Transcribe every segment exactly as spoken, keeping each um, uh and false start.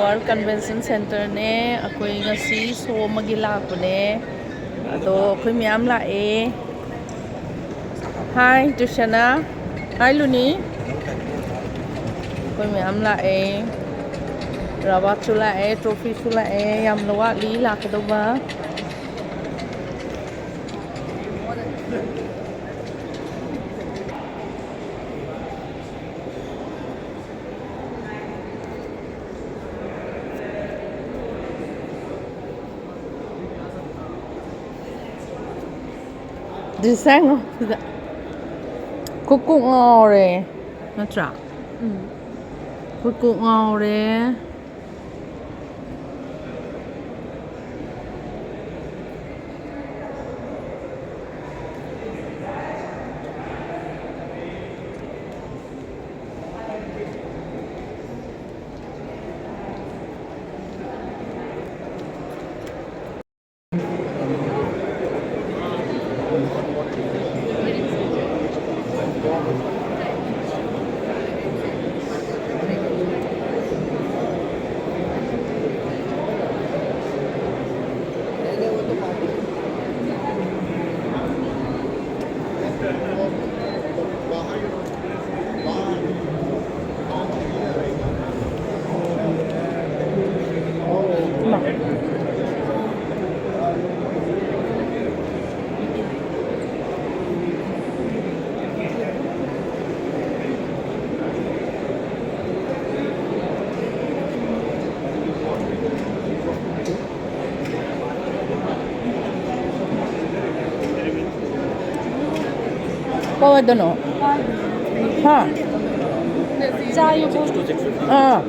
World Convention Centerꯅꯦ꯫ ꯑꯩꯈꯣꯏ ꯉꯁꯤ ꯁꯣ ꯑꯃꯒꯤ ꯂꯥꯛꯄꯅꯦ꯫ ꯑꯗꯣ ꯑꯩꯈꯣꯏ ꯃꯌꯥꯝ ꯂꯥꯛꯑꯦ꯫ ꯍꯥꯏ ꯇ꯭ꯔꯤꯁꯅꯥ꯫ ꯍꯥꯏ ꯂꯨꯅꯤ꯫ ꯑꯩꯈꯣꯏ ꯃꯌꯥꯝ ꯂꯥꯛꯑꯦ꯫ ꯔꯕꯥꯠꯁꯨ ꯂꯥꯛꯑꯦ, ꯇ꯭ꯔꯣꯐꯤꯁꯨ ꯂꯥꯛꯑꯦ꯫ ꯌꯥꯝꯅ ꯋꯥꯠꯂꯤ ꯂꯥꯛꯀꯗꯧꯕ꯫ ꯗꯤꯁꯥꯏ ꯉꯥꯎꯕꯗ ꯀꯣꯛ ꯀꯣꯛ ꯉꯥꯎꯔꯦ꯫ ꯅꯠꯇ꯭ꯔꯥ? ꯎꯝ꯫ ꯀꯣꯛ ꯀꯣꯛ ꯉꯥꯎꯔꯦ꯫ ꯀꯋꯥꯏꯗꯅꯣ? ꯍꯥ? ꯑꯥ꯫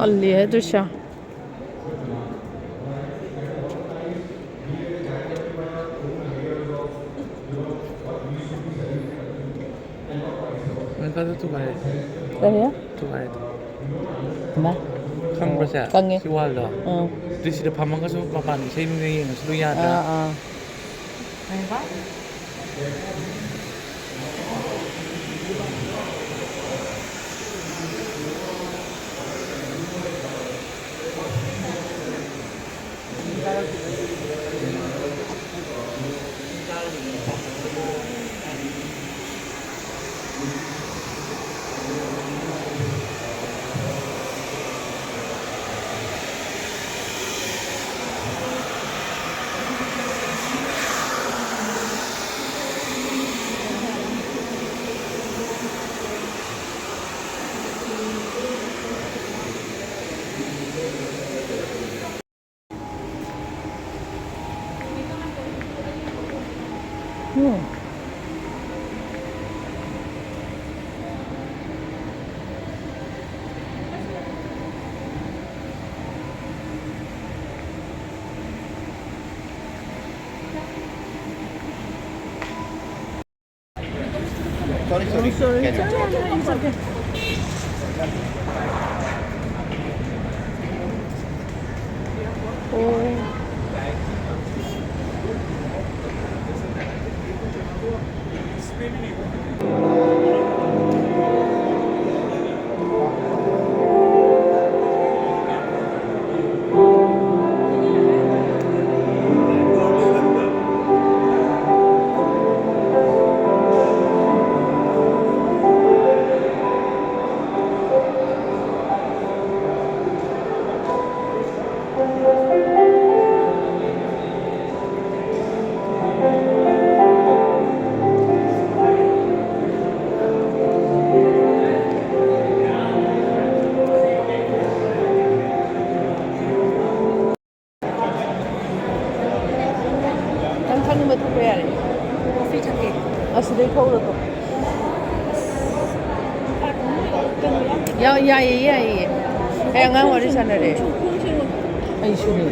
ꯇꯜꯂꯤꯍꯦ ꯗ꯭ꯔꯤꯁꯥ꯫ ꯃꯦꯟꯀꯥꯗ ꯊꯨꯒꯥꯏꯔꯦ꯫ ꯀꯔꯤ? ꯊꯨꯒꯥꯏꯔꯦ꯫ ꯏꯃꯥ꯫ ꯈꯪꯕ꯭ꯔꯥ ꯁꯦ? ꯈꯪꯉꯦ꯫ ꯁꯤ ꯋꯥꯜꯗꯣ? ꯎꯝ꯫ ꯑꯗꯨ ꯁꯤꯗ ꯐꯝꯃꯒꯁꯨ ꯃꯄꯥꯟ ꯏꯁꯩ ꯅꯨꯡꯁꯩ ꯌꯦꯡꯉꯁꯨ ꯂꯣꯏ ꯌꯥꯗ꯭ꯔꯥ? ꯑꯥ, ꯑꯥ꯫ ꯀꯩꯕ? ꯎꯝ꯫ Sorry, sorry. Sorry. Can you? It's okay. Oh. ꯅꯪ ꯊꯛꯅꯤꯡꯕ ꯊꯛꯄ ꯌꯥꯔꯦ꯫ ꯀꯣꯐꯤ ꯊꯛꯀꯦ꯫ ꯑꯁꯤꯗꯩ ꯊꯛꯎꯔꯣ ꯑꯗꯣ꯫ ꯌꯥ-, ꯌꯥꯏꯌꯦ, ꯌꯥꯏꯌꯦ꯫ ꯑꯩ ꯑꯉꯥꯡ ꯋꯥꯔꯤ ꯁꯥꯟꯅꯔꯦ꯫ ꯑꯩꯁꯨꯅꯦ꯫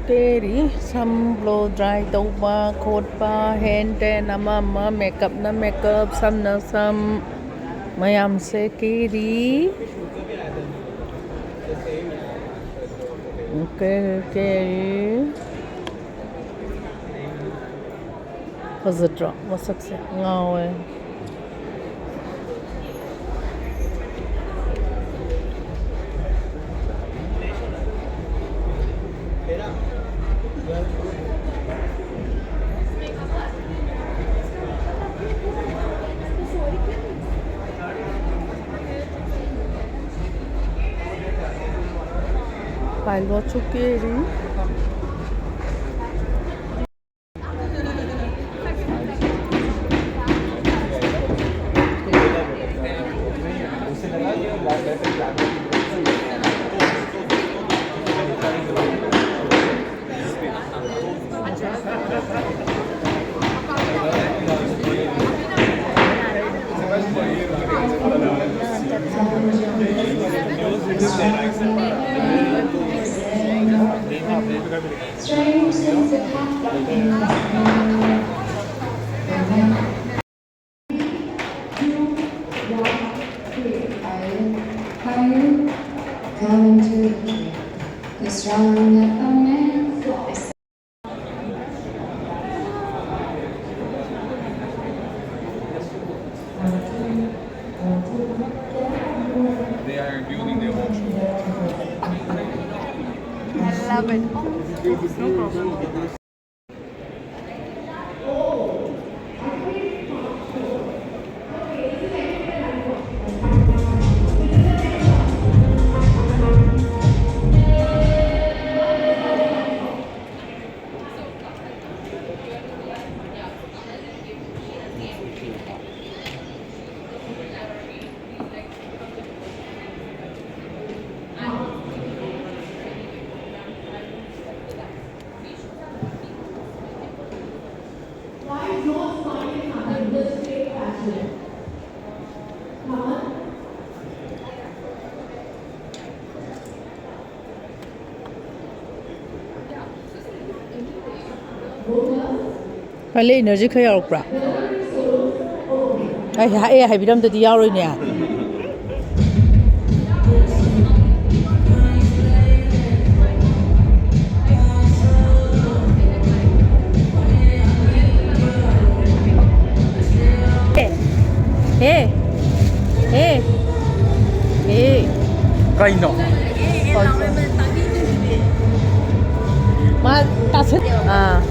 ꯀꯦꯔꯤ, ꯁꯝ ꯕ꯭ꯂꯣ ꯗ꯭ꯔꯥꯏ ꯇꯧꯕ ꯈꯣꯠꯄ, ꯍꯦꯟ ꯇꯦꯟ ꯑꯃ ꯑꯃ, ꯃꯦꯀꯞꯅ ꯃꯦꯀꯞ, ꯁꯝꯅ ꯁꯝ, ꯃꯌꯥꯝꯁꯦ ꯀꯦꯔꯤ꯫ Carry, carry. ꯐꯖꯗ꯭ꯔꯣ ꯃꯁꯛꯁꯦ? ꯉꯥꯎꯋꯦ꯫ Pilotꯁꯨ carry. Coming to the gate. The strong and the man flies. They are building their own. I love it. No problem. ꯈꯜꯂꯦ, ꯏꯅꯔꯖꯤ ꯈꯔ ꯌꯥꯎꯔꯛꯄ꯭ꯔꯥ? ꯑꯩ ꯍꯥꯏ-, ꯑꯦ ꯍꯥꯏꯕꯤꯔꯝꯗꯗꯤ ꯌꯥꯎꯔꯣꯏꯅꯦ꯫ ꯑꯦ, ꯑꯦ, ꯑꯦ, ꯑꯦ꯫ ꯀꯩꯅꯣ? ꯃꯥ ꯇꯥꯁꯟ-, ꯑꯥ꯫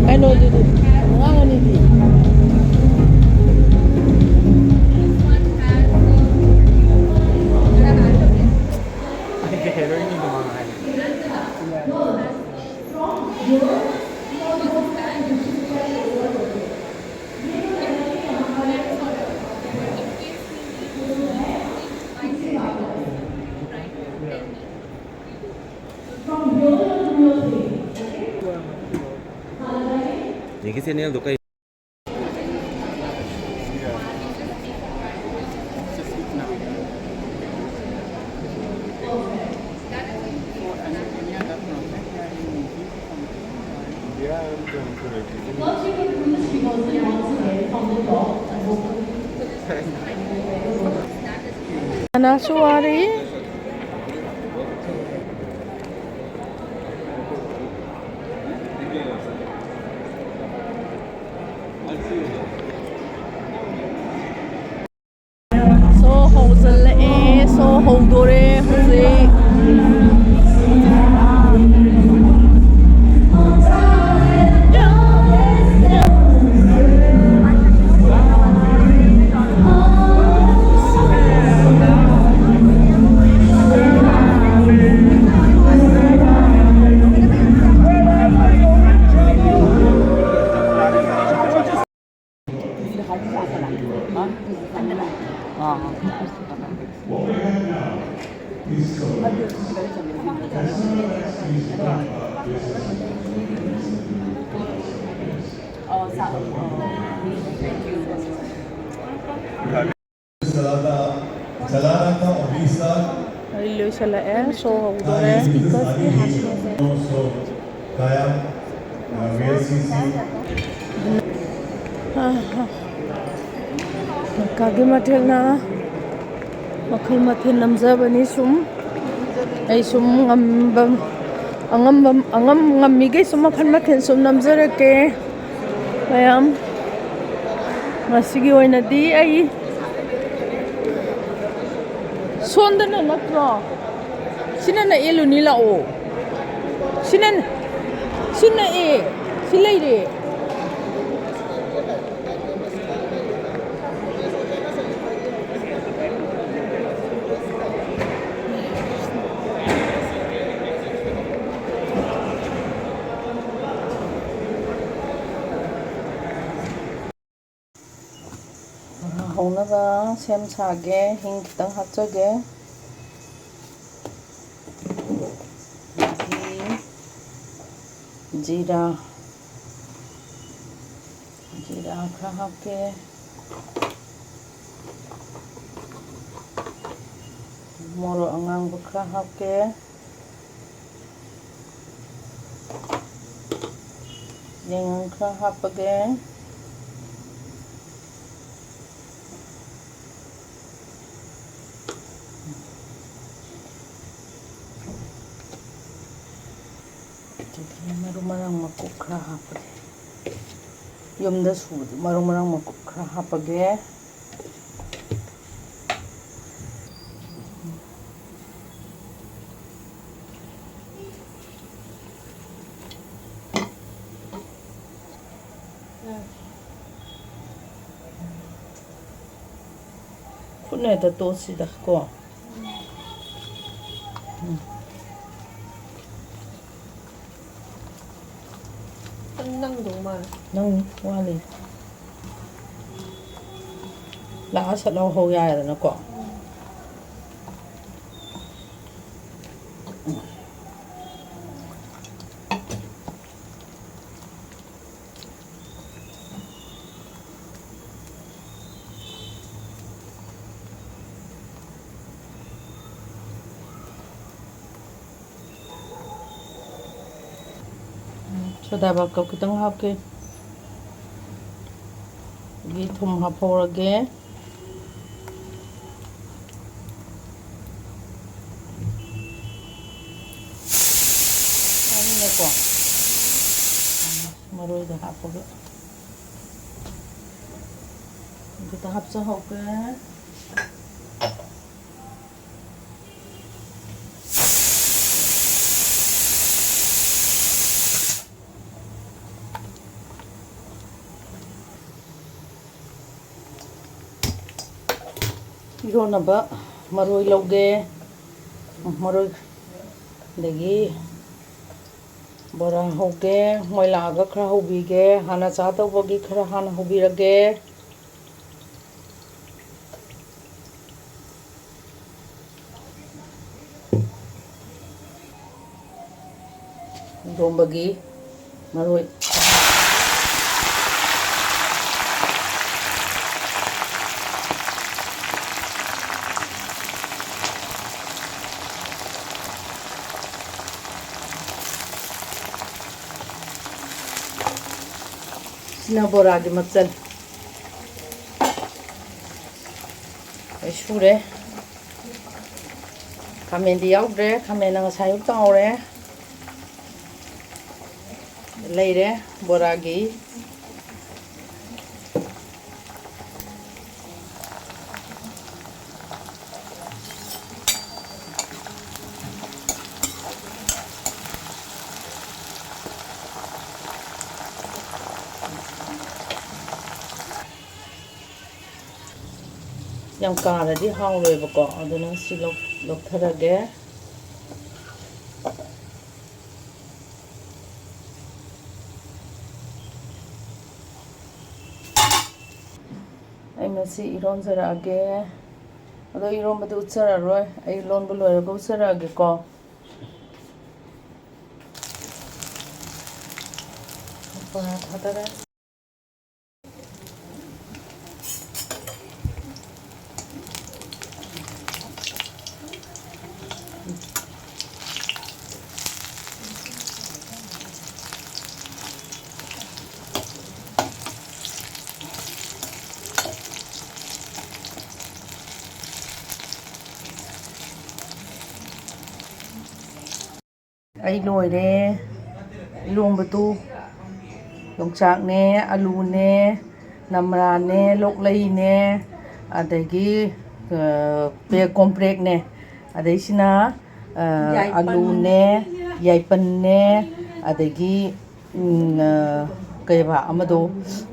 ꯀꯩꯅꯣꯗꯨꯗꯤ, ꯑꯉꯥꯡ ꯑꯅꯤꯗꯤ꯫ ꯑꯩꯗꯤ ꯍꯦꯔꯣꯏꯟꯅꯤꯗꯣ ꯃꯉꯥꯏ꯫ ꯅꯦꯒꯤ ꯆꯦꯅꯦꯜꯗꯣ ꯀꯩ? ꯀꯅꯥꯁꯨ ꯋꯥꯔꯤ꯫ ꯁꯣ ꯍꯧꯖꯤꯜꯂꯛꯑꯦ, ꯁꯣ ꯍꯧꯗꯣꯔꯦ ꯍꯧꯖꯤꯛ꯫ What we have now is common. As soon as these black business ꯑꯩ ꯂꯣꯏꯁꯤꯜꯂꯛꯑꯦ, ꯁꯣ ꯍꯧꯗꯣꯔꯦ, speakersꯀꯤ ꯍꯥꯞꯄꯁꯦ꯫ ꯀꯥꯒꯤ ꯃꯊꯦꯜꯅ ꯃꯈꯜ ꯃꯊꯦꯜ ꯅꯝꯖꯕꯅꯤ꯫ ꯁꯨꯝ ꯑꯩ ꯁꯨꯝ ꯉꯝꯕ, ꯑꯉꯝꯕ, ꯑꯉꯝ ꯉꯝꯃꯤꯈꯩ ꯁꯨꯝ ꯃꯈꯜ ꯃꯊꯦꯜ ꯁꯨꯝ ꯅꯝꯖꯔꯛꯀꯦ꯫ ꯃꯌꯥꯝ, ꯉꯁꯤꯒꯤ ꯑꯣꯏꯅꯗꯤ ꯑꯩ ꯁꯣꯝꯗꯅ ꯅꯠꯇ꯭ꯔꯣ? ꯁꯤꯅ ꯅꯛꯑꯦ, ꯂꯨꯅꯤ ꯂꯥꯛꯑꯣ꯫ ꯁꯤꯅ, ꯁꯤ ꯅꯛꯑꯦ꯫ ꯁꯤ ꯂꯩꯔꯦ꯫ ꯍꯧꯅꯕ ꯁꯦꯝ ꯁꯥꯒꯦ꯫ ꯍꯤꯡ ꯈꯤꯇꯪ ꯍꯥꯞꯆꯒꯦ꯫ ꯑꯗꯒꯤ ꯖꯤꯔꯥ, ꯖꯤꯔꯥ ꯈꯔ ꯍꯥꯞꯀꯦ꯫ ꯃꯣꯔꯣꯛ ꯑꯉꯥꯡꯕ ꯈꯔ ꯍꯥꯞꯀꯦ꯫ ꯌꯥꯏꯉꯪ ꯈꯔ ꯍꯥꯞꯄꯒꯦ꯫ ꯑꯗꯒꯤ ꯃꯔꯨ ꯃꯔꯥꯡ ꯃꯀꯨꯞ ꯈꯔ ꯍꯥꯞꯄꯒꯦ꯫ ꯌꯨꯝꯗ ꯁꯨꯕꯗꯤ ꯃꯔꯨ ꯃꯔꯥꯡ ꯃꯀꯨꯞ ꯈꯔ ꯍꯥꯞꯄꯒꯦ꯫ ꯈꯨꯠꯅ ꯍꯦꯛꯇ ꯇꯣꯠꯁꯤꯗ ꯀꯣ꯫ ꯎꯝ꯫ ꯈꯤꯇꯪ ꯅꯪꯗꯧ ꯃꯥꯜꯂꯦ꯫ ꯅꯪ ꯋꯥꯠꯂꯤ꯫ ꯂꯥꯛꯑ ꯁꯠ ꯂꯧꯍꯧ ꯌꯥꯔꯦꯗꯅꯀꯣ꯫ ꯎꯝ꯫ ꯁꯣꯗꯥ ꯕꯥꯏꯒꯞ ꯈꯤꯇꯪ ꯍꯥꯞꯀꯦ꯫ ꯑꯗꯒꯤ ꯊꯨꯝ ꯍꯥꯞꯍꯧꯔꯒꯦ꯫ ꯑꯅꯤꯅꯦꯀꯣ꯫ ꯃꯔꯣꯏꯗꯣ ꯍꯥꯞꯄꯒ ꯑꯗꯨꯗ ꯍꯥꯞꯆꯍꯧꯒꯦ꯫ ꯏꯔꯣꯟꯅꯕ ꯃꯔꯣꯏ ꯂꯧꯒꯦ꯫ ꯃꯔꯣꯏ, ꯑꯗꯒꯤ ꯕꯣꯔꯥ ꯍꯧꯒꯦ꯫ ꯃꯣꯏ ꯂꯥꯛꯑꯒ ꯈꯔ ꯍꯧꯕꯤꯒꯦ꯫ ꯍꯥꯟꯅ ꯆꯥꯗꯧꯕꯒꯤ ꯈꯔ ꯍꯥꯟꯅ ꯍꯧꯕꯤꯔꯒꯦ꯫ ꯏꯔꯣꯝꯕꯒꯤ ꯃꯔꯣꯏ꯫ ꯁꯤꯅ ꯕꯣꯔꯥꯒꯤ ꯃꯆꯜ꯫ ꯂꯣꯏ ꯁꯨꯔꯦ꯫ ꯈꯥꯃꯦꯟꯗꯤ ꯌꯥꯎꯗ꯭ꯔꯦ, ꯈꯥꯃꯦꯟꯅ ꯉꯁꯥꯏ ꯑꯌꯨꯛ ꯇꯥꯎꯔꯦ꯫ ꯂꯩꯔꯦ ꯕꯣꯔꯥꯒꯤ꯫ ꯌꯥꯝ ꯀꯥꯔꯗꯤ ꯍꯥꯎꯔꯣꯏꯕꯀꯣ, ꯑꯗꯨꯅ ꯁꯤ ꯂꯧ-, ꯂꯧꯊꯔꯒꯦ꯫ ꯑꯩ ꯃꯁꯤ ꯏꯔꯣꯟꯖꯔꯛꯑꯒꯦ꯫ ꯑꯗꯣ ꯏꯔꯣꯟꯕꯗꯤ ꯎꯠꯆꯔꯔꯣꯏ, ꯑꯩ ꯂꯣꯟꯕ ꯂꯣꯏꯔꯒ ꯎꯠꯆꯔꯛꯑꯒꯦꯀꯣ꯫ ꯕꯣꯔꯥ ꯊꯥꯗꯔꯦ꯫ ꯑꯩ ꯂꯣꯏꯔꯦ꯫ ꯏꯔꯣꯝꯕꯗꯨ ꯌꯣꯡꯆꯥꯛꯅꯦ, ꯑꯂꯨꯅꯦ, ꯅꯝꯔꯥꯅꯦ, ꯂꯣꯛꯂꯩꯅꯦ, ꯑꯗꯒꯤ ꯄꯦ ꯀꯣꯝꯄ꯭ꯔꯦꯛꯅꯦ, ꯑꯗꯩꯁꯤꯅ ꯑ, ꯌꯥꯏꯄꯟ꯫ ꯑꯂꯨꯅꯦ, ꯌꯥꯏꯄꯟꯅꯦ, ꯑꯗꯒꯤ ꯎꯝ, ꯑ, ꯀꯩꯕ ꯑꯃꯗꯣ,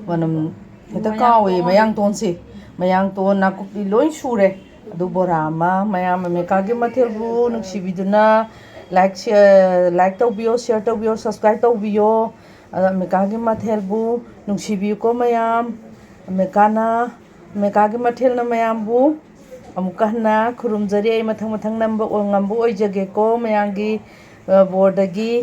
ꯃꯅꯝ ꯍꯦꯛꯇ ꯀꯥꯎꯋꯦ꯫ ꯃꯌꯥꯡꯇꯣꯟ꯫ ꯃꯌꯥꯡꯇꯣꯟꯁꯦ, ꯃꯌꯥꯡꯇꯣꯟ, ꯅꯥꯀꯨꯞꯄꯤ ꯂꯣꯏ ꯁꯨꯔꯦ꯫ ꯑꯗꯨ ꯕꯣꯔꯥ ꯑꯃ, ꯃꯌꯥꯝ ꯑꯃꯦꯔꯤꯀꯥꯒꯤ ꯃꯊꯦꯜꯕꯨ ꯅꯨꯡꯁꯤꯕꯤꯗꯨꯅ like, share, like ꯇꯧꯕꯤꯌꯣ, share ꯇꯧꯕꯤꯌꯣ, subscribe ꯇꯧꯕꯤꯌꯣ꯫ ꯑꯗꯣ ꯑꯃꯦꯔꯤꯀꯥꯒꯤ ꯃꯊꯦꯜꯕꯨ ꯅꯨꯡꯁꯤꯕꯤꯌꯨꯀꯣ ꯃꯌꯥꯝ꯫ ꯑꯃꯦꯔꯤꯀꯥꯅ, ꯑꯃꯦꯔꯤꯀꯥꯒꯤ ꯃꯊꯦꯜꯅ ꯃꯌꯥꯝꯕꯨ ꯑꯃꯨꯛꯀ ꯍꯟꯅ ꯈꯨꯔꯨꯝꯖꯔꯤ꯫ ꯑꯩ ꯃꯊꯪ ꯃꯊꯪ ꯅꯝꯕ ꯑꯣ-, ꯉꯝꯕ ꯑꯣꯏꯖꯒꯦꯀꯣ ꯃꯌꯥꯝꯒꯤ, ꯑ, ꯕꯣꯔꯗꯒꯤ꯫